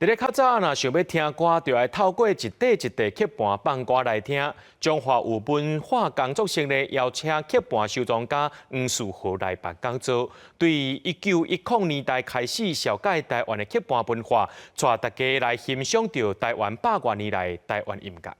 佇咧較早，若想欲聽歌，就愛透過一塊一塊曲盤放歌來聽。中華有文化工作室咧邀請曲盤收藏家黃樹豪來辦講座，對1910年代開始紹介台灣的曲盤文化，帶大家來欣賞著台灣百外年來台灣音樂。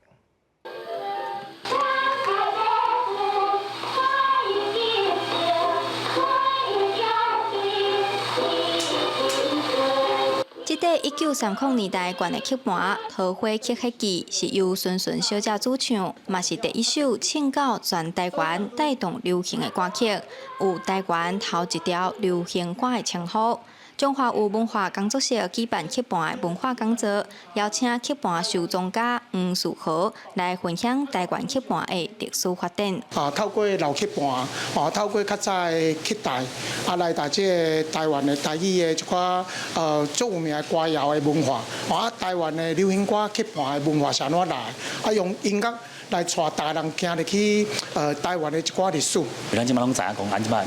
這塊1930年代懸的曲盤《桃花曲筆記》是由孫順小姐主唱，嘛是第一首唱到全台灣帶動流行的歌曲，有台灣頭一條流行歌的稱呼。中華有文化工作室舉辦曲盤的文化講座，邀請曲盤收藏家黃樹豪來分享台灣曲盤的歷史發展。啊，透過老曲盤，啊，透過較早的曲帶，啊，來帶這个台灣的台語的一寡足有名的歌謠的文化，啊，台灣的流行歌曲盤的文化是按怎來？啊，用音樂來帶大人行入去台灣的一寡歷史。咱這擺攏知影講，咱這擺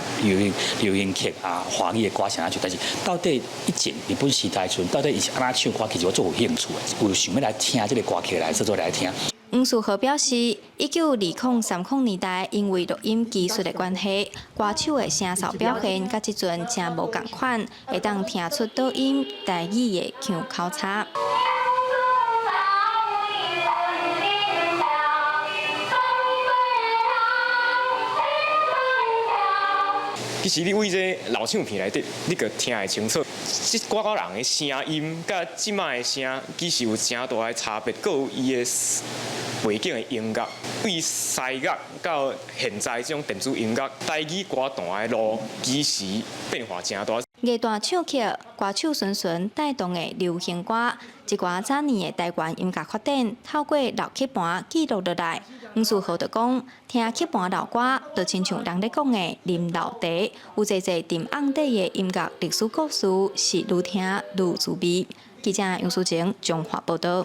流行曲啊，華語的歌啥唱，但是到底以前日本時代陣，到底伊是按怎唱歌，其實我足有興趣的，有想欲來聽這个歌曲來製作來聽。黃樹豪表示，1920、30年代，因為錄音技術的關係，歌手的聲調表現佮這陣誠無仝款，會當聽出倒音台語的腔口差。其實你對這老唱片內底，你閣聽會清楚，這寡人的聲音佮這擺的聲，其實有誠大的差別，閣有伊的背景的音樂，對西樂到現在這種電子音樂，台語歌壇的路其實變化誠大。藝壇唱曲、歌手孫順帶動的流行歌，一寡早年的台灣音樂發展，透過老曲盤記錄落來。黃樹豪就講，聽曲盤老歌，就親像人咧講的啉老茶，有濟濟沉甕底的音樂歷史故事，是愈聽愈滋味。記者楊淑晴，彰化報導。